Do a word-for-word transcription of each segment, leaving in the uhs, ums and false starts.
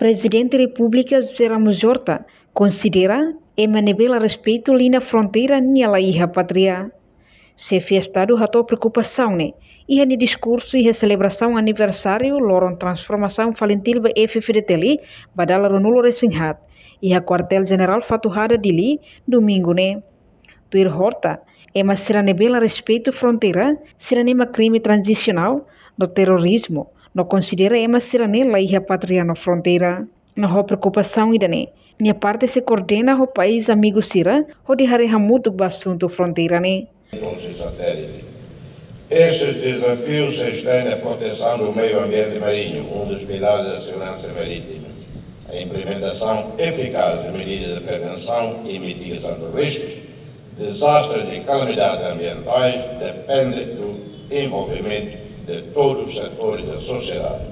Prezidente Repúblika José Ramos Horta konsidera ema ne'ebé la respeitu liña fronteira nia la iha pátria. Xefe Estadu hato'o preokupasaun ne'e iha nia diskursu iha selebrasaun aniversáriu loron transformasaun FALINTIL ba F-FDTL ba dala ruanulu-resin-haat iha Kuartél Jenerál Fatuhada, Dili, Domingu ne'e. Tuir Horta, ema sira ne'ebé la respeitu fronteira, sira-ne'e mak krime transnasionál no terrorizmu, no konsidera ema sira-ne'e la iha pátria no fronteira. No ho preokupasaun ida-ne'e, nia parte sei koordena ho país amigu sira hodi haree hamutuk ba asuntu fronteira ne'e. Entonces, satélite. Esses desafios se estendem à proteção do meio ambiente marinho, um dos pilares da segurança marítima, a implementação eficaz de medidas de prevenção e mitigação de riscos, desastres e calamidades ambientais depende do envolvimento de todos os setores da sociedade.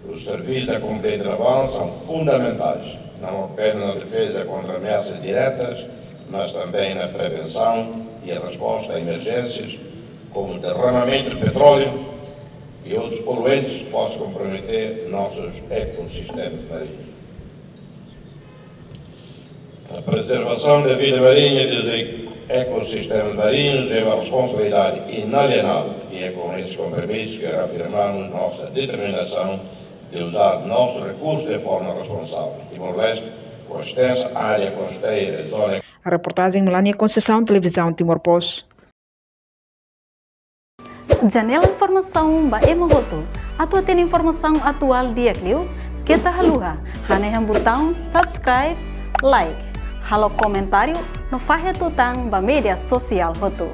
Os serviços da Componente Naval são fundamentais, não apenas na defesa contra ameaças diretas, mas também na prevenção e a resposta a emergências, como derramamento de petróleo e outros poluentes que possam comprometer nossos ecossistemas marinhos. A preservação da vida marinha e dos e-, ecossistemas marinhos é uma responsabilidade inalienável e é com esse compromisso que reafirmamos nossa determinação de usar nossos recursos de forma responsável. Timor-Leste, com a extensa área costeira, zona Reportajen Melania Conceição, Televizaun Timor Post. Janela informasaun ba ema hotu. Atu hatene informasaun atuál di'ak liu, keta haluha hanehan butaun subscribe, like, halo komentáriu no fahe tutan ba média sosiál hotu.